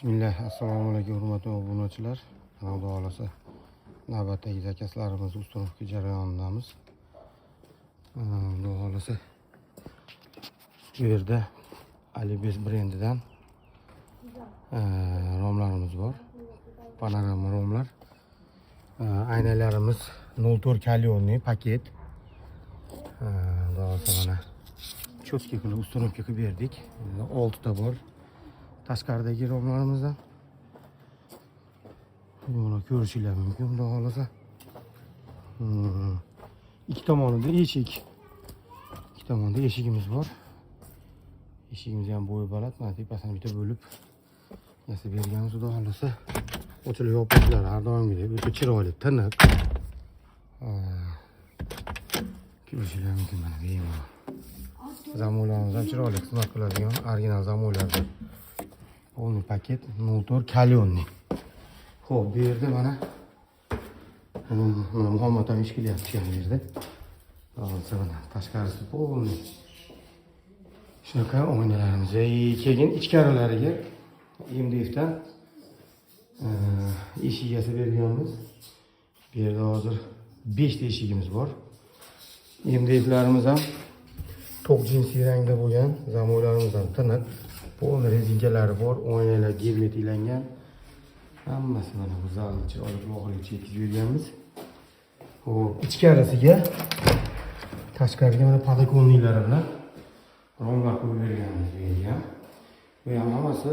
Bismillah, assalomu alaykum, hurmatli obunachilar. Xudo xohlasa, navbatdagi заказ larimiz установка jarayonidamiz. Xudo xohlasa, bu yerda Alibes brendidan romlarimiz bor. Panorama romlar. Aynalarimiz 0.4 каленый paket. Xudo xohlasa, mana чётко qilib установка qilib berdik. 6 ta bor. Tashqaridagi romlarimizdan buni ko'rishinglar mumkin, xudo xohlasa. Ikki tomonida eshik, ikki tomonda eshigimiz bor. Eshigimiz ham bo'yi baland. Mana tepasini bitta bo'lib yasab berganmiz. Xudo xohlasa, ochilib yopilishlari har doimgidek o'ta chiroyli, tiniq. Ko'rishinglar mumkin, mana bemalol. Замок larimiz ham chiroyli xizmat qiladigan original замок lardan. Полный paket 0.4 каленый. Xo'p, bu yerda mana Muhammad ham ish qilyapti bu yerda. Hozir mana tashqarisi полный. Shunaqa oynalarimiz. Keyin ichkarilariga MDFdan eshik yasab berganmiz. Bu yerda hozir 5 ta eshigimiz bor. MDFlarimiz ham to'q jinsiy rangda bo'lgan, замок larimiz ham tiniq. Полный rezinkalari bor, oynalar germetiklangan. Hammasi mana bu zalni chiroyli oxirigacha yetkazib berganmiz. Xo'p, ichkarisiga, tashqariga mana подоконник lari bilan romlar qo'yib berganmiz bu yerga ham. Bu ham hammasi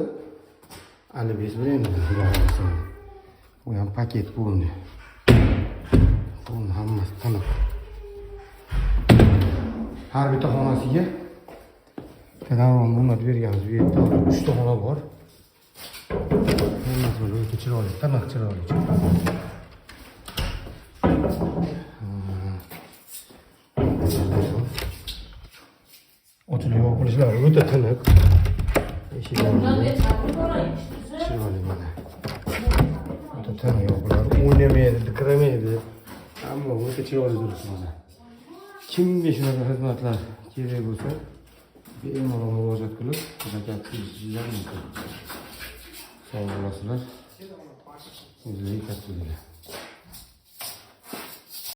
Alibes brendidan, xudo xohlasa. Bu ham paket полный. Полный, hammasi tiniq. Har bitta xonasiga bittadan rom o'rnatib berganmiz. Bu yerda hozir uchta xona bor. Hammasi mana o'ta chiroyli, tiniq, chiroyli. Ochilib yopilishlari o'ta tiniq. Eshiklarimiz chiroyli mana. O'ta tiniq yopiladi. O'ynamaydi, dikiramaydi. Ammo o'ta chiroyli turibdi mana. Kimga shunaqa xizmatlar kerak bo'lsa, bemalol murojaat qilib, заказ qilishingiz mumkin. Sog' bo'lasizlar. O'zlariga katta bo'linglar.